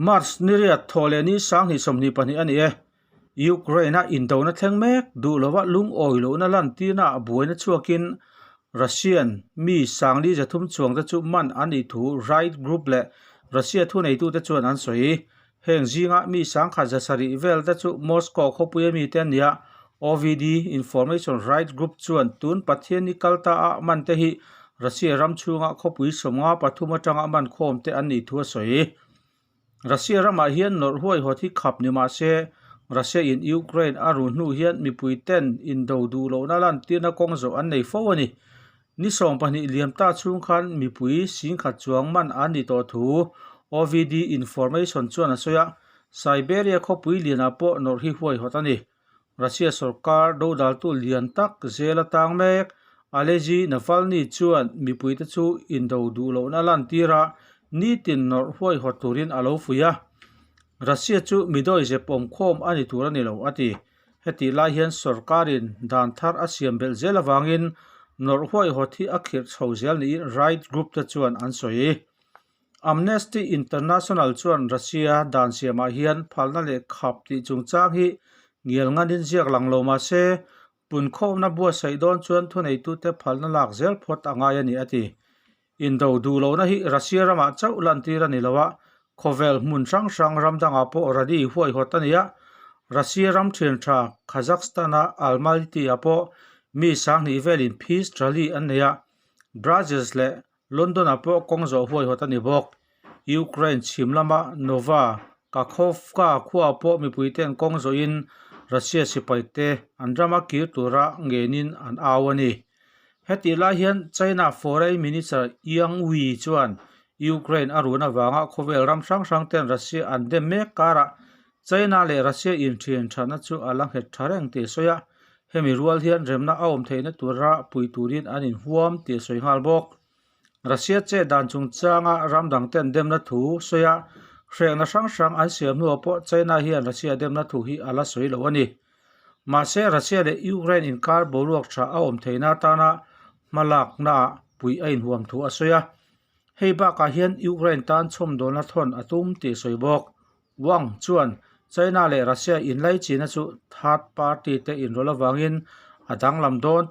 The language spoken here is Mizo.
March ni riat thawh leh ni 2022 a ni e. Ukraine-a indona thleng mek duh lova lungawi lohna lantirna ah buaina chhuakin Russian mi 3,300 chuang te chu man an nih thu Right Group leh Russia thuneitute chuan an sawi. Heng zinga mi 1,700 vel te chu Moscow khawpuia mite an ni a, OVD Information Right Group chuan tun Pathianni kal ta a man te hi Russia ram chhunga khawpui 53 atanga man khawm te an nih thu a sawi. Russia ramah hian nawrh huaihawt hi khap ni mah se, Russia in Ukraine a ru hnu hian mipui ten indo duh lohna lantirna kawng zawh an nei fo a ni. Ni 20 liam ta chhung khan mipui 10,000 chuang man an ni tawh thu OVD Information chuan a sawi a, Siberia khawpui lianah pawh nawrh hi huaihawt a ni. Russia sorkar dodaltu lian tak zel a tang mek. Alexei Navalny chuan mipuite chu indo duh lohna lantir a, nitin nawrh huaihawt turin a lo fuih a. Russia chu midawi zep awmkhawm a ni tur a ni lo, a ti. Hetih lai hian sorkarin dan thar a siam belh zel avangin nawrh huaihawt hi a khirh chho zel niin right group te chuan an sawi. Amnesty International chuan Russia dan siamah hian phalna leh khap tih chungchang hi ngial nganin ziak lang lo mah se, punkhawmna buatsaih dawn chuan thuneitute phalna lak zel phawt a ngai a ni, a ti. Indo duh lohna hi Russia ramah chauh lantir a ni lo a, khawvel hmun hrang hrang ram dangah pawh rally huaihawt a ni a. Russia ram thian tha Kazakhstan-a Almaty-ah pawh mi 2,000 velin peace rally an nei a, Brazils leh London-ah pawh kawng zawh huaihawt a ni bawk. Ukraine chhim lama Nova Kakhovka khuaah pawh mipuite'n kawng zawhin Russia sipaite an rama kir tura ngenin an au a ni. Hetih lai hian China Foreign Minister Yang Yi chuan Ukraine a run avanga khawvel ram hrang hrangte'n Russia an dem mek karah China leh Russia inthian thatna chu a la nghet tha reng tih a sawi a, hemi rual hian remna a awm theihna tura pui turin an inhuam tih a sawi nghal bawk. Russia chet dan chungchanga ram dangten demna thu sawi a, hrehna hrang hrang an siam hnuah pawh China hian Russia demna thu hi a la sawi lo a ni. Mahse, Russia leh Ukraine inkar boruak tha a awm theihna atana hmalaknaah pui a inhuam thu a sawi a, hei bakah hian Ukraine tan chhawmdawlna thawn a tum tih a sawi bawk. Wang chuan China leh Russia inlaichina chu third party te inrawlh avangin a danglam dawn.